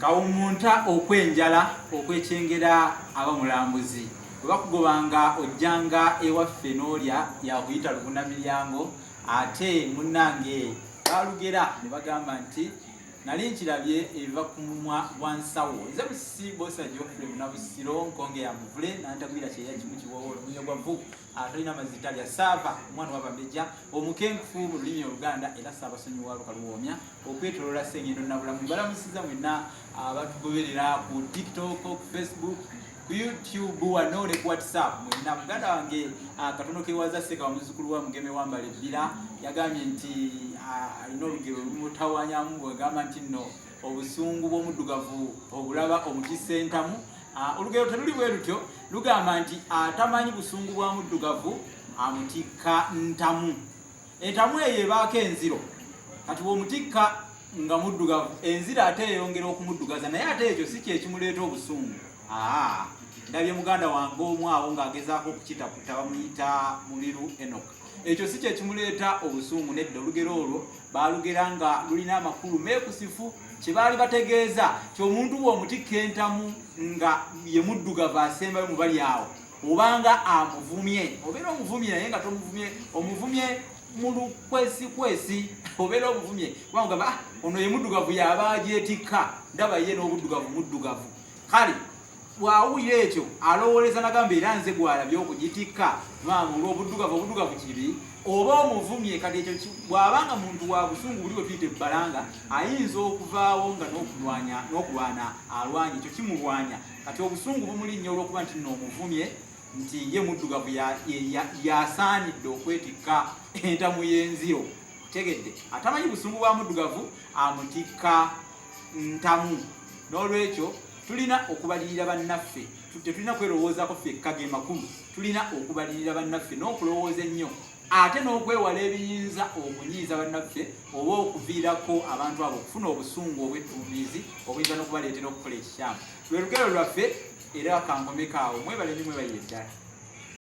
Kawumunta okw'enjala okw'ekyengera aba mulambuzi. Bwe bakugobanga ojjanga ewaffe n'olya yakuyita lubunamiryango ate munnange baalugera ne bagamba nti nali nkirabye eva ku mumwa gwa nsawo. Nze Musisi Bbosa Geoffrey Munabusiro Nkonge ya Muvule Nantagwira Kyeya Kimu Kiwoowo Lumunye gwa Vvu atalina mazzi talya Ssaava omwana w'Abambejja omukenkufu mu lulimi Oluganda era Ssaabasonyi wa Lukaluwoomya okwetoloola Ssengendo Nabulamu. Mbalamusiza mwenna abatugoberera ku TikTok, ku Facebook, ku YouTube wano ne ku WhatsApp mwenna. Muganda wange katono kewaza Sseka wa muzzukulu wa Mugeme Wambala Ebbira yagambye nti alina olugero olumutawanyamu bwegamba nti nno obusungu bw'omuddugavu obulaba omutisse entamu. Olugero teluli bwe lutyo, lugamba nti atamanyi busungu bwa muddugavu amutikka ntamu. Entamu eyo ebaako enziro, kati bw'omutikka nga muddugavu enziro ate eyongera okumuddugaza, naye ate ekyo si kye kimuleeta obusungu. Aa, ndabye muganda wange omu awo ng'agezaako okukitaputa, bamuyita Mubiru Enock. Ekyo si kye kimuleeta obusungu, nedda. Olugero olwo baalugera nga lulina amakulu meekusifu. Kye baali bategeeza nti omuntu bw'omutikka entamu nga ye muddugavu asembayo mu bali awo, obanga amuvumye, obeera omuvumye naye nga tomuvumye, omuvumye mu lukwesikwesi, obeera omuvumye kubanga ogamba, ah, ono ye muddugavu y'aba agyetikka, ndaba ye n'obuddugavu muddugavu. Kale bw'awulira ekyo alowooleza nagamba era nze gw'alabye okugitikka maama olw'obuddugavu, obuddugavu kibi, oba omuvumye. Kati ekyo bw'aba nga muntu wa busungu buli bwe tuyita ebbalanga, ayinza okuvaawo nga n'okulwanya n'okulwana alwanye, ekyo kimulwanya. Kati obusungu bumulinnya olw'okuba nti nno omuvumye nti ye muddugavu y'asaanidde okwetikka entamu y'enziro. Otegedde? Atamanyi busungu bwa muddugavu amutikka ntamu. N'olwekyo tulina okubalirira bannaffe, tetulina kwerowoozaako ffekka, ge makulu. Tulina okubalirira bannaffe n'okulowooza ennyo ate n'okwewala ebiyinza okunyiiza bannaffe oba okuviirako abantu abo okufuna obusungu obw'ettumbiizi obuyinza n'okubaleetera okukola ekikyamu. Lwe lugero lwaffe era kankomeko awo. Mwebale nnyo, mwebalire ddala.